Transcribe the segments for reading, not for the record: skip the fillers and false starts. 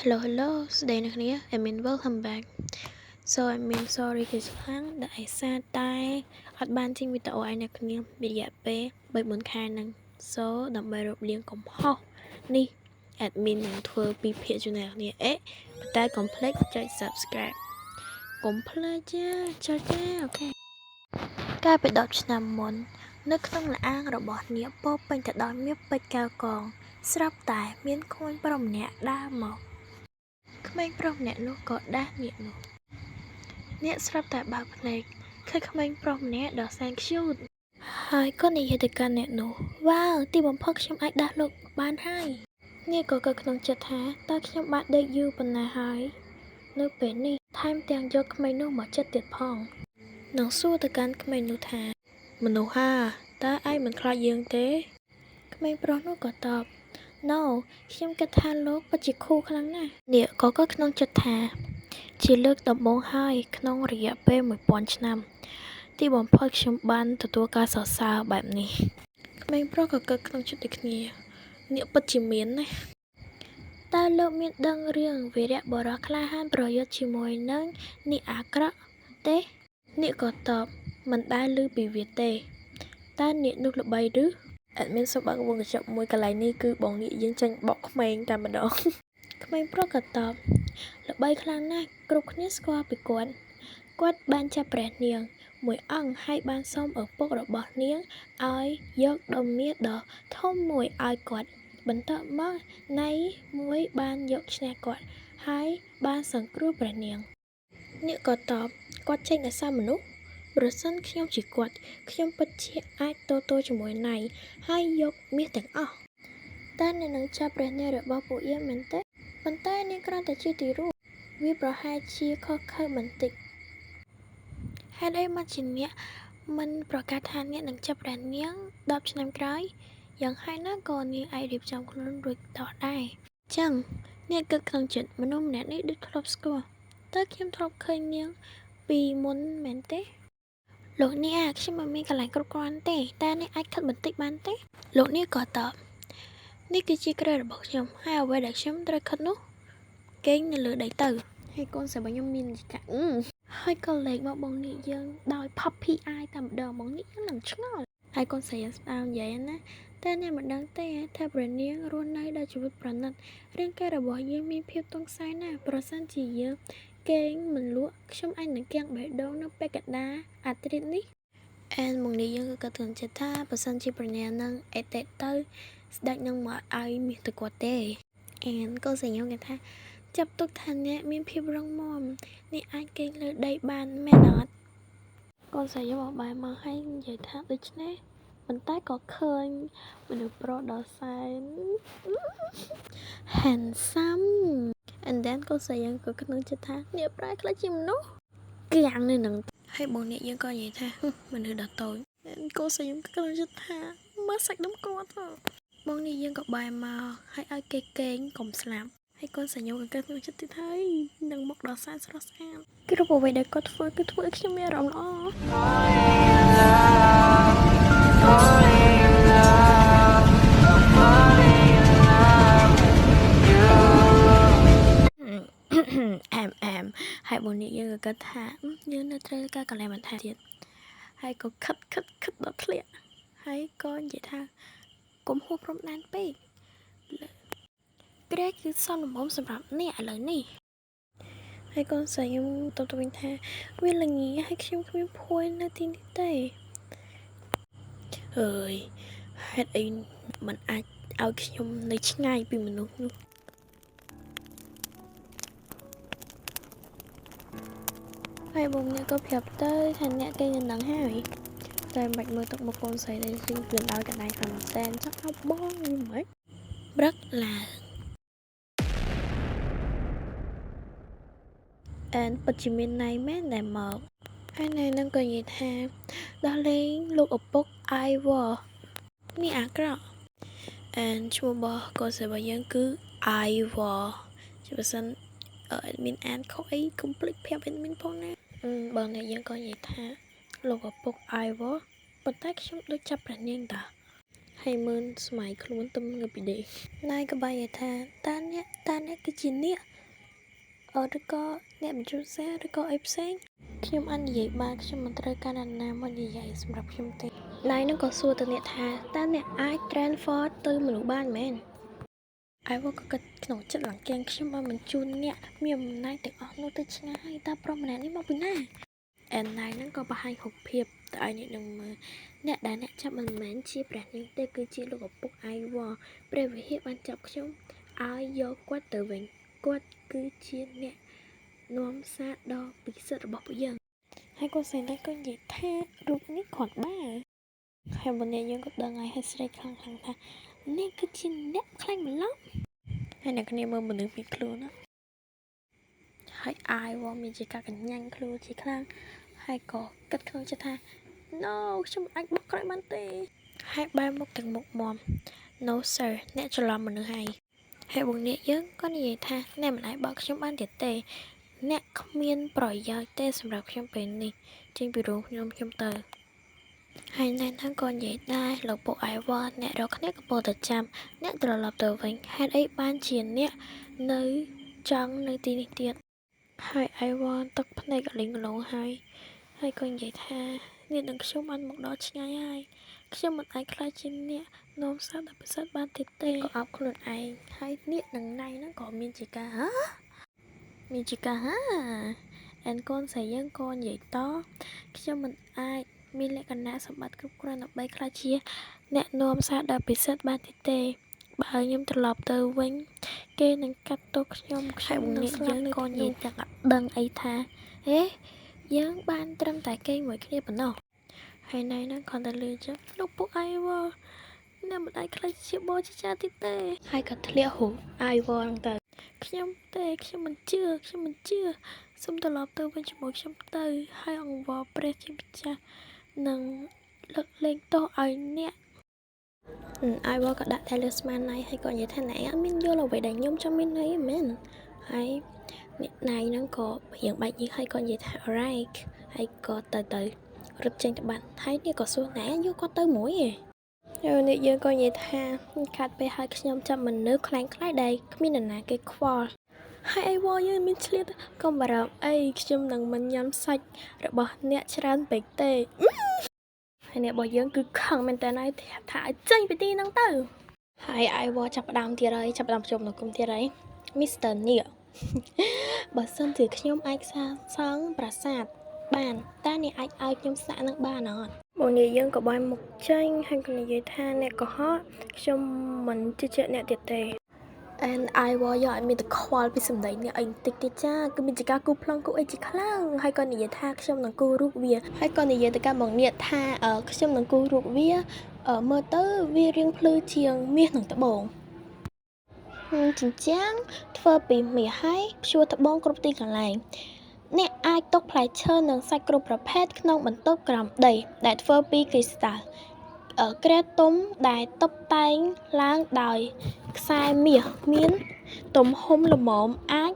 Hello hello សួស្តីអ្នកគ្នា I mean, welcome back. So I mean, sorry គឺខ្លាំងដែលឯសារតែអត់បានចេញវីដេអូឲ្យអ្នកគ្នារយៈពេល3 4ខែហ្នឹង So ដើម្បីរំលៀងកំហុសនេះ admin នឹងធ្វើពីរភាគជូនអ្នកគ្នាអេប៉ុន្តែកុំភ្លេចចុច subscribe កុំភ្លេចចាចុចចា okay កាលពី10ឆ្នាំមុន នៅក្នុងល្អាងរបស់នាគពោរពេញទៅដោយមាសពេជ្រកែវកង ស្រាប់តែមានក្មេងប្រុសម្នាក់ដើរមក ក្មេងប្រុសម្នាក់នោះក៏ដាស់នាគនោះ នាគស្រាប់តែបើកភ្នែកឃើញក្មេងប្រុសម្នាក់ដ៏សែន cute ហើយក៏និយាយទៅកាន់អ្នកនោះវ៉ាវទីបំផុតខ្ញុំអាចដាស់លោកបានហើយនាគក៏គិតក្នុងចិត្តថាតើខ្ញុំបានដេកយូរប៉ុណ្ណាហើយនៅពេលនេះថែមទាំងយកក្មេងនោះមកចិត្តទៀតផងនឹងសួរទៅកាន់ក្មេងនោះថា មនុស្សហាតើឯងមិនខ្លាចយើងទេ ក្មេងប្រុសនោះក៏តប No ខ្ញុំគិតថាលោកពិតជា cool ខ្លាំងណាស់នាគក៏គិតក្នុងចិត្តថា ជាលើកដំបូងហើយក្នុងរយៈពេល1000ឆ្នាំ ទីបំផុតខ្ញុំបានទទួលការសរសើរបែបនេះក្មេងប្រុសក៏គិតក្នុងចិត្តដូចគ្នានាគពិតជាមានណាស់តើលោកមានដឹងរឿងវីរៈបុរសក្លាហានប្រយុទ្ធជាមួយនឹងនាគអាក្រក់ទេនាគក៏តបមិនដែលឮពីវាទេតើនាគនោះល្បីឬ admin សូមបើកវងកញ្ចក់មួយកន្លែងនេះគឺបងនាគយើងចាញ់បកក្មេងតែម្ដងក្មេងប្រុសក៏តបល្បីខ្លាំងណាស់គ្រប់គ្នាស្គាល់ពីគាត់គាត់បានចាប់ព្រះនាងមួយអង្គហើយបានសុំឪពុករបស់នាងឲ្យយកដុំមាសដ៏ធំមួយឲ្យគាត់បន្ទាប់មកណៃមួយបានយកឈ្នះគាត់ហើយបានសង្គ្រោះព្រះនាងនាគក៏តបគាត់ចេញដោយសារមនុស្សប្រសិនខ្ញុំជាគាត់ខ្ញុំពិតជាអាចតទល់ជាមួយណៃហើយយកមាសទាំងអស់តើអ្នកនឹងចាប់ព្រះនាងរបស់ពួកយើងមែនទេប៉ុន្តែនាងគ្រាន់តែជាទារកវាប្រហែលជាខុសខើបន្តិចហេតុអីមកជាអ្នកមិនប្រកាសថាអ្នកនឹងចាប់ព្រះនាង10ឆ្នាំក្រោយយ៉ាងហោចណាស់ក៏នាងអាចរៀបចំខ្លួនរួចដល់ដែរចឹងអ្នកគិតក្នុងចិត្តមនុស្សម្នាក់នេះដូចធ្លាប់ស្គាល់តើខ្ញុំធ្លាប់ឃើញនាងពីមុនមែនទេលោកនាងខ្ញុំមិនមានកន្លែងគ្រប់គ្រាន់ទេតើអ្នកអាចខិតបន្តិចបានទេលោកនាងក៏តបនេះគឺជាគ្រែរបស់ខ្ញុំហើយអ្វីដែលខ្ញុំត្រូវខិតនោះគេងនៅលើដីទៅហើយកូនស្រីរបស់ខ្ញុំមានកាហើយក៏លេខមកបងនាគយើងដោយ puppy eye តែម្ដងបងនាគយើងនឹងឆ្ងល់ហើយកូនស្រីយើងស្ដាមនិយាយណាតែអ្នកមិនដឹងទេថាព្រះនាងរស់នៅដោយជីវិតប្រណិតរាងកាយរបស់យើងមានភាពទន់ខ្សោយណាស់ប្រសិនជាយើងគេងមិនលក់ខ្ញុំអាចនឹងគាំងបេះដូងនៅពាក់កណ្ដាលអាត្រិតនេះអែនមកនេះយើងក៏គិតក្នុងចិត្តថាបើសិនជាព្រះនាងនឹងអេតេទៅស្ដេចនឹងមកឲ្យមាសទៅគាត់ទេអែនក៏សញ្ញាគេថាចាប់ទុកថាអ្នកមានភាពរឹងមាំអ្នកអាចគេងលើដីបានមែនអត់កូនស្រីយកមកបែរមកឲ្យនិយាយថាដូច្នេះប៉ុន្តែក៏ឃើញមនុស្សប្រុសដ៏សែន handsome and then កូនស្រីយើងក៏ក្នុងចិត្តថាអ្នកប្រែខ្លាចជាមនុស្សគាំងនៅនឹងហើយបងអ្នកយើងក៏និយាយថាមនុស្សដ៏តូចកូនស្រីយើងក៏ក្នុងចិត្តថាមើលសាច់ដុំគាត់ទៅបងនេះយើងក៏បែរមកហើយឲ្យគេកេងកុំស្លាប់ហើយកូនស្រីខ្ញុំក៏គិតក្នុងចិត្តទៀតហើយនឹងមុខដ៏សែនស្រស់ស្អាតគ្រប់អ្វីដែលគាត់ធ្វើគឺធ្វើឲ្យខ្ញុំមានអារម្មណ៍ល្អ Falling in love, falling in love with you. អែមអែមហើយបងនេះយើងក៏គិតថាយើងនៅត្រូវការកន្លែងបន្ថែមទៀតហើយក៏ខិតខិតខិតដល់ធ្លាក់ហើយក៏និយាយថាកុំហួសព្រំដែនពេកគ្រែគឺសមល្មមសម្រាប់អ្នកឥឡូវនេះហើយកូនស្រីខ្ញុំតបទៅវិញថាវាល្ងាហើយខ្ញុំគ្មានភួយនៅទីនេះទេអើយហេតុអីมันអាចឲ្យខ្ញុំនៅឆ្ងាយពីមនុស្សនោះ ហើយបងអ្នកក៏ប្រាប់ទៅថាអ្នកគេនៅនឹងហើយតែមិនបាច់មើលទឹកមុខកូនស្រីទេគឺវាដោយកណ្ដាលខ្លាំងមែនតើចង់ឲ្យបងយល់មិនព្រឹកឡើងអែនពិតជាមានណៃមែនដែលមកហើយណៃនឹងក៏និយាយថាដោះលែងលោកឪពុក Ivor នេះអាក្រក់អែនឈ្មោះរបស់កូនស្រីរបស់យើងគឺ Ivor ជាបើសិន admin អានខុសអីកុំភ្លេចប្រាប់ admin ផងណាបងអ្នកយើងក៏និយាយថាលោកឪពុក Ivor ប៉ុន្តែខ្ញុំដូចចាប់ព្រះនាងតាហើយមើលស្មៃខ្លួនទំងើបពីដេកណៃក៏បាយនិយាយថាតាអ្នកតាអ្នកគឺជាអ្នក ឬក៏អ្នកបញ្ជូនសារឬក៏អីផ្សេងខ្ញុំអាចនិយាយបានខ្ញុំមិនត្រូវការអ្នកណាមកនិយាយសម្រាប់ខ្ញុំទេណៃនឹងក៏សួរទៅអ្នកថាតើអ្នកអាច transfer ទៅមនុស្សបានមែន អាយវក៏គិតក្នុងចិត្តឡើងគៀងខ្ញុំបានបញ្ជូនអ្នកមានអំណាចទាំងអស់នោះទៅឆ្ងាយតើប្រុសម្នាក់នេះមកពីណា and ណៃហ្នឹងក៏បង្ហាញរូបភាពទៅឲ្យអ្នកនឹងមើលអ្នកដែលអ្នកចាប់មិនមែនជាព្រះនាងទេគឺជាលោកឪពុកអាយវព្រះវិហារបានចាប់ខ្ញុំឲ្យយកគាត់ទៅវិញគាត់គឺជាអ្នកនាំសារដ៏ពិសិដ្ឋរបស់ពួកយើងហើយគាត់ស្រីនេះក៏និយាយថារូបនេះគ្រាន់បើហើយបុអ្នកយើងក៏ដឹងហើយហើយស្រែកខ្លាំងៗថានេះគឺជាអ្នកខ្លាញ់ម្លប់ហើយអ្នកគ្នាមើលមនុស្សពីខ្លួនណាហើយអាយវមានជាការកញ្ញាញ់ខ្លួនជាខ្លាំងហើយក៏គិតក្នុងចិត្តថា No ខ្ញុំមិនអាចបោះក្រោយបានទេហើយបែរមុខទាំងមុខមម No sir អ្នកច្រឡំមនុស្សហើយហើយបងអ្នកយើងក៏និយាយថាអ្នកមិនអាចបោកខ្ញុំបានទៀតទេ អ្នកគ្មានប្រយោជន៍ទេសម្រាប់ខ្ញុំពេលនេះចេញពីរោងខ្ញុំខ្ញុំទៅហើយណែហ្នឹងក៏និយាយដែរលោកពុកអាយវ៉ាអ្នករកគ្នាកំពុងតែចាំអ្នកត្រឡប់ទៅវិញហេតុអីបានជាអ្នកនៅចង់នៅទីនេះទៀតហើយអាយវ៉ាទឹកភ្នែកកលីងកលងហើយហើយក៏និយាយថាអ្នកនឹងខ្ញុំបានមកដល់ឆ្ងាយហើយខ្ញុំមិនអាចក្លាយជាអ្នកនាំសារដ៏ពិសិដ្ឋបានទៀតទេក៏អោបខ្លួនឯងហើយអ្នកនឹងណៃហ្នឹងក៏មានជាការហ៎មានជាការហាអែនកូនស្រីយើងក៏និយាយតខ្ញុំមិនអាចមានលក្ខណៈសម្បត្តិគ្រប់គ្រាន់ដើម្បីក្លាយជាអ្នកនាំសារដ៏ពិសិដ្ឋបានទៀតទេបើខ្ញុំត្រឡប់ទៅវិញ គេនឹងកាត់ទោសខ្ញុំខ្ញុំនឹងស្លាប់ក៏និយាយទាំងអត់ដឹងអីថាហេយើងបានត្រឹមតែគេងមួយគ្នាប៉ុណ្ណោះហើយណៃហ្នឹងគ្រាន់តែលឺចឹងលោកពុកអាយវអ្នកមិនអាចក្លាយជាបជាចាទៀតទេហើយក៏ធ្លាក់រូបអាយវហ្នឹងទៅខ្ញុំទេខ្ញុំមិនជឿខ្ញុំមិនជឿសូមត្រឡប់ទៅវិញជាមួយខ្ញុំទៅហើយអង្វរព្រះជាម្ចាស់នឹងលើកលែងទោសឲ្យអ្នកអាយវក៏ដាក់តែលើស្មាណៃហើយក៏និយាយថាណែអត់មានយល់អ្វីដែលខ្ញុំចង់មានន័យមែនហើយអ្នកណៃហ្នឹងក៏រៀងបែកញើសហើយក៏និយាយថា alright ហើយក៏ទៅទៅរត់ចេញទៅបាត់ហើយនេះក៏សួរណែយកគាត់ទៅមួយឯងហើយនេះយើងក៏និយាយថាខាត់ពេលហើយខ្ញុំចាប់មនុស្សខ្លាំងខ្លាយដែលគ្មាននរណាគេខ្វល់ហើយអីវយើងមានឆ្លៀតកុំបារម្ភអីខ្ញុំនឹងមិនញ៉ាំសាច់របស់អ្នកច្រើនពេកទេហើយអ្នករបស់យើងគឺខឹងមែនតើហើយថាឲ្យចេញពីទីហ្នឹងទៅហើយអាយវចាប់ផ្ដើមទៀតហើយចាប់ផ្ដើមជុំនៅគុំទៀតហើយ Mr. នេះ បើសិនជាខ្ញុំអាចសាងសង់ប្រាសាទបានតើអ្នកអាចឲ្យខ្ញុំស្នាក់នឹងបានអត់បងនិយាយយើងក៏បានមុខចេញហើយក៏និយាយថាអ្នកកុហកខ្ញុំមិនជឿជាក់អ្នកទៀតទេ and I វយកឲ្យមានតែខ្វល់ពីសម្ដីនេះអីបន្តិចទៀតចាគឺមានជាការគូប្លង់គូអីជាខ្លាំងហើយក៏និយាយថាខ្ញុំនឹងគូរូបវាហើយក៏និយាយទៅកាន់បងនាគថាខ្ញុំនឹងគូរូបវាមើលទៅវារៀងភ្លឺជាងមាសនិងត្បូងចិញ្ចាំងធ្វើពីមាសហើយព្យួរត្បូងគ្រប់ទីកន្លែងអ្នកអាចទុកផ្លែឈើនិងសាច់គ្រប់ប្រភេទក្នុងបន្ទប់ក្រោមដីដែលធ្វើពីគ្រីស្តាល់គ្រែទុំដែលតុបតែងឡើងដោយខ្សែមាសមានទំហំល្មមអាច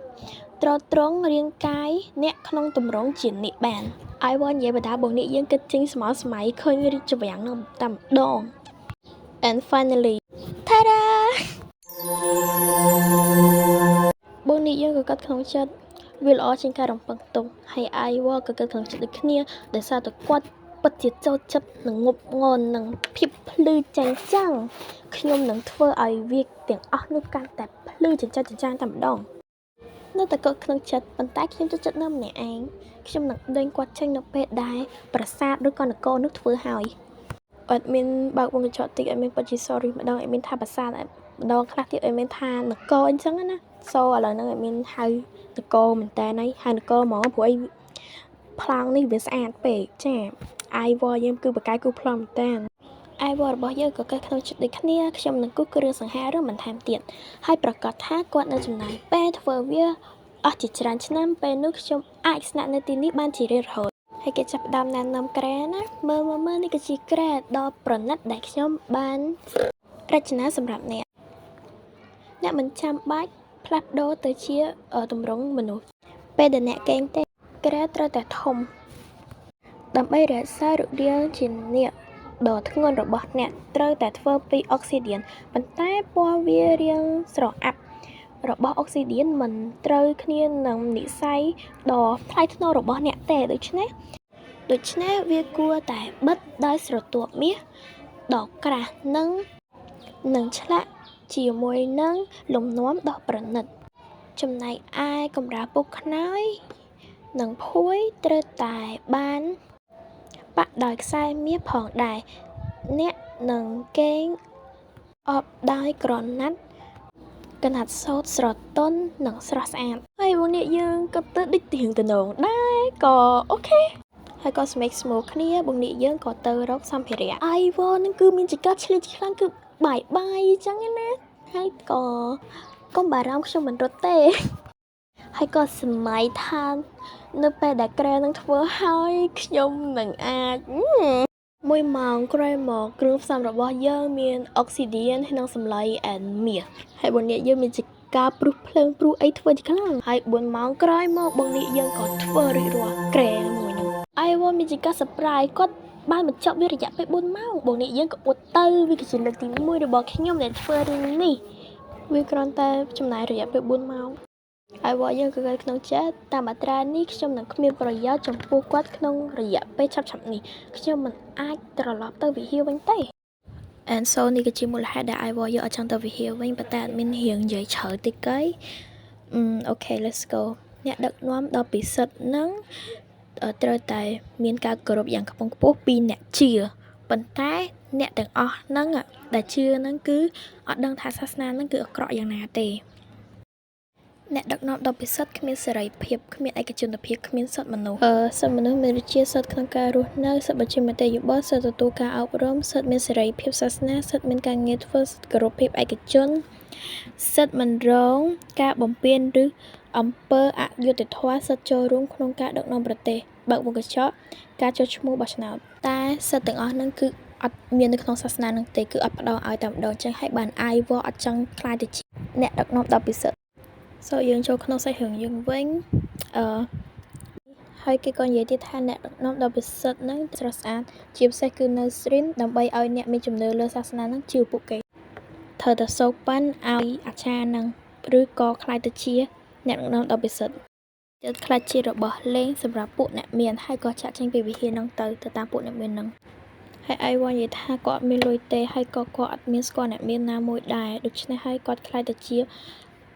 ទ្រទ្រង់រាងកាយអ្នកក្នុងទម្រង់ជានាគបានឲ្យវនិយាយបដាបងនេះយើងគិតចេញស្មោស្មៃឃើញរីកច្រាំងនឹងតែម្ដង and finally ta-da បងនេះយើងក៏គិតក្នុងចិត្តវាល្អជាងការរំពឹងទុកហើយអាយវក៏គិតក្នុងចិត្តដូចគ្នាដោយសារតែគាត់ពិតជាចូលចិត្តនឹងងប់ងល់នឹងភាពភ្លឺចែងចាំងខ្ញុំនឹងធ្វើឲ្យវាទាំងអស់នោះកាន់តែភ្លឺចិញ្ចើចិញ្ចាងតែម្ដងនៅតែគិតក្នុងចិត្តប៉ុន្តែខ្ញុំចូលចិត្តនៅម្នាក់ឯងខ្ញុំនឹងដេញគាត់ចេញនៅពេលដែលប្រាសាទឬក៏នគរនោះធ្វើហើយអត់មានបើកវងកញ្ចក់តិចអត់មានពិតជា sorry ម្ដងអត់មានថាប្រាសាទម្ដងខ្លះទៀតអត់មានថានគរអញ្ចឹងណា so ឥឡូវហ្នឹងអត់មានហៅនគរមែនតើហើយហៅនគរហ្មងព្រោះអីប្លង់នេះវាស្អាតពេកចាអាយវយើងគឺបកកាយគូប្លង់មែនតើអាយវរបស់យើងក៏កេះក្នុងចិត្តដូចគ្នាខ្ញុំនឹងគូសគ្រឿងសង្ហារឹមបន្ថែមទៀតហើយប្រកាសថាគាត់នៅចំណាយពេលធ្វើវាអស់ជាច្រើនឆ្នាំពេលនោះខ្ញុំអាចស្នាក់នៅទីនេះបានជារៀងរហូតហើយគេចាប់ផ្ដើមណែនាំគ្រែណាមើលមើលមើលនេះគឺជាគ្រែដ៏ប្រណិតដែលខ្ញុំបានរចនាសម្រាប់អ្នកអ្នកមិនចាំបាច់ផ្លាស់ប្ដូរទៅជាទម្រង់មនុស្សពេលដែលអ្នកគេងទេគ្រែត្រូវតែធំដើម្បីរក្សារូបរាងជាអ្នកដ៏ធ្ងន់របស់អ្នកត្រូវតែធ្វើពីអុកស៊ីឌៀនប៉ុន្តែពណ៌វារាងស្រអាប់ របស់ Obsidian មិនត្រូវគ្នានឹងនិស្ស័យដ៏ថ្លៃថ្នូររបស់អ្នកទេដូច្នេះវាគួរតែបិទដោយស្រទាប់មាសដ៏ក្រាស់និងឆ្លាក់ជាមួយនឹងលំនាំដ៏ប្រណិតចំណែកឯកម្រាលពូកខ្នើយនិងភួយត្រូវតែបានប៉ាក់ដោយខ្សែមាសផងដែរអ្នកនឹងគេងអបដោយក្រណាត់កណាត់សូត្រស្រទន់និងស្រស់ស្អាតហើយបងនេះយើងក៏ទៅដូចទៀងតំណងដែរក៏ okay ហើយក៏ស្មេកស្មូគ្នាបងនេះយើងក៏ទៅរកសម្ភារៈអៃវ៉នឹងគឺមានចកាឆ្លៀតខ្លាំងគឺបាយបាយអញ្ចឹងណាហើយក៏កុំបារម្ភខ្ញុំមិនរត់ទេហើយក៏សម័យថានៅពេលដែលក្រែនឹងធ្វើហើយខ្ញុំនឹងអាចមួយម៉ោងក្រោយមកគ្រឿងផ្សំរបស់យើងមាន Obsidian និងសម្លៃ and មាសហើយបងនេះយើងមានជាការព្រុសភ្លើងព្រុសអីធ្វើជាខ្លាំងហើយ4ម៉ោងក្រោយមកបងនេះយើងក៏ធ្វើរួចរាល់ក្រែមួយហ្នឹង I វមានជាការ surprise គាត់បានបញ្ចប់វារយៈពេល4ម៉ោងបងនេះយើងក៏អួតទៅវាគឺជាលើកទី1របស់ខ្ញុំដែលធ្វើរឿងនេះវាគ្រាន់តែចំណាយរយៈពេល4ម៉ោងហើយវយើងក៏កើតក្នុងចិត្តតាមអត្រានេះខ្ញុំនឹងគ្មានប្រយោជន៍ចំពោះគាត់ក្នុងរយៈពេលឆាប់ៗនេះខ្ញុំមិនអាចត្រឡប់ទៅវិហារវិញទេ And so នេះគឺជាមូលហេតុដែល I យកអត់ចង់ទៅវិហារវិញប៉ុន្តែអត់មានរៀងនិយាយច្រើនតិចកី okay, let's go. អ្នកដឹកនាំដ៏ពិសិដ្ឋនឹងត្រូវតែមានការគោរពយ៉ាងខ្ពង់ខ្ពស់ពីអ្នកជឿប៉ុន្តែអ្នកទាំងអស់ហ្នឹងដែលជឿហ្នឹងគឺអត់ដឹងថាសាសនាហ្នឹងគឺអាក្រក់យ៉ាងណាទេអ្នកដឹកនាំដ៏ពិសិដ្ឋគ្មានសេរីភាពគ្មានឯកជនភាពគ្មានសិទ្ធិមនុស្សអឺសិទ្ធិមនុស្សមានដូចជាសិទ្ធិក្នុងការរស់នៅសិទ្ធិបញ្ចេញមតិយោបល់សិទ្ធិទទួលការអប់រំសិទ្ធិមានសេរីភាពសាសនាសិទ្ធិមានការងារធ្វើសិទ្ធិគោរពភាពឯកជនសិទ្ធិមិនរងការបំពានឬអំពើអយុត្តិធម៌សិទ្ធិចូលរួមក្នុងការដឹកនាំប្រទេសបើកវង់ក្រចកការចុះឈ្មោះបោះឆ្នោតតែសិទ្ធិទាំងអស់ហ្នឹងគឺអត់មាននៅក្នុងសាសនាហ្នឹងទេគឺអត់ផ្ដល់ឲ្យតែម្ដងចឹងហើយបានអាយវអត់ចង់ក្លាយទៅជាអ្នកដឹកនាំដ៏ពិសិដ្ឋ so យើងចូលក្នុងសាច់រឿងយើងវិញអឺហើយគេក៏និយាយទៀតថាអ្នកដឹកនាំដ៏ពិសិដ្ឋហ្នឹងស្រស់ស្អាតជាពិសេសគឺនៅស្រីនដើម្បីឲ្យអ្នកមានជំនឿលើសាសនាហ្នឹងជឿពួកគេត្រូវតែសូកប៉ាន់ឲ្យអាចារ្យហ្នឹងឬក៏ក្លាយទៅជាអ្នកដឹកនាំដ៏ពិសិដ្ឋចិត្តក្លាយជារបស់លេងសម្រាប់ពួកអ្នកមានហើយក៏ចាក់ចេញពីវិហារហ្នឹងទៅទៅតាមពួកអ្នកមានហ្នឹងហើយអីវ៉ានិយាយថាគាត់អត់មានលុយទេហើយក៏គាត់អត់មានស្គាល់អ្នកមានណាមួយដែរដូច្នេះហើយគាត់ក្លាយទៅជា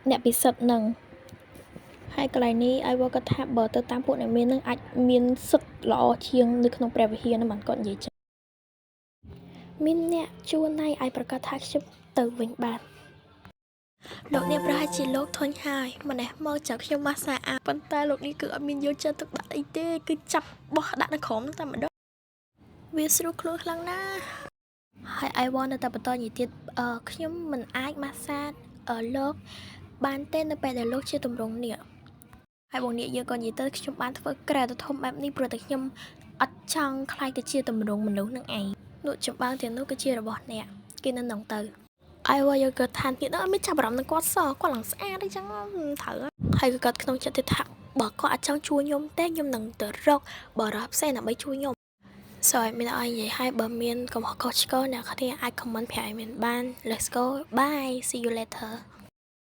អ្នកពិសិដ្ឋនឹងហើយកន្លែងនេះឲ្យវគាត់ថាបើទៅតាមពួកអ្នកមាននឹងអាចមានសិទ្ធល្អជាងនៅក្នុងព្រះវិហារនឹងបានគាត់និយាយចឹងមានអ្នកជួនណៃឲ្យប្រកាសថាខ្ញុំទៅវិញបានលោកនេះប្រហែលជាលោកធុញហើយម្នេះមកចាប់ខ្ញុំម៉ាសាអាប៉ុន្តែលោកនេះគឺអត់មានយកចិត្តទុកដាក់អីទេគឺចាប់បោះដាក់នៅក្រោមតែម្ដងវាស្រួលខ្លួនខ្លាំងណាស់ហើយ I want នៅតែបន្តនិយាយទៀតអឺខ្ញុំមិនអាចម៉ាសាលោកបានទេនៅពេលដែលលោកជាទម្រង់នេះហើយបងនេះយើងក៏និយាយទៅខ្ញុំបានធ្វើក្រែទៅធំបែបនេះព្រោះតែខ្ញុំអត់ចង់ក្លាយទៅជាទម្រង់មនុស្សនឹងឯងលក់ចម្បាំងទាំងនោះគឺជារបស់អ្នកគេនៅក្នុងទៅអីវយើងក៏ឋានទៀតអត់មានចាប់អារម្មណ៍នឹងគាត់សោះគាត់ឡើងស្អាតអីចឹងត្រូវហើយក៏គាត់ក្នុងចិត្តទៀតថាបើគាត់អត់ចង់ជួយខ្ញុំទេខ្ញុំនឹងទៅរកបរិះផ្សេងដើម្បីជួយខ្ញុំ So មានអីនិយាយឲ្យបើមានកំហុសខុសឆ្គងអ្នកគ្នាអាច comment ប្រាប់ឲ្យមានបាន . Let's go, bye, see you later.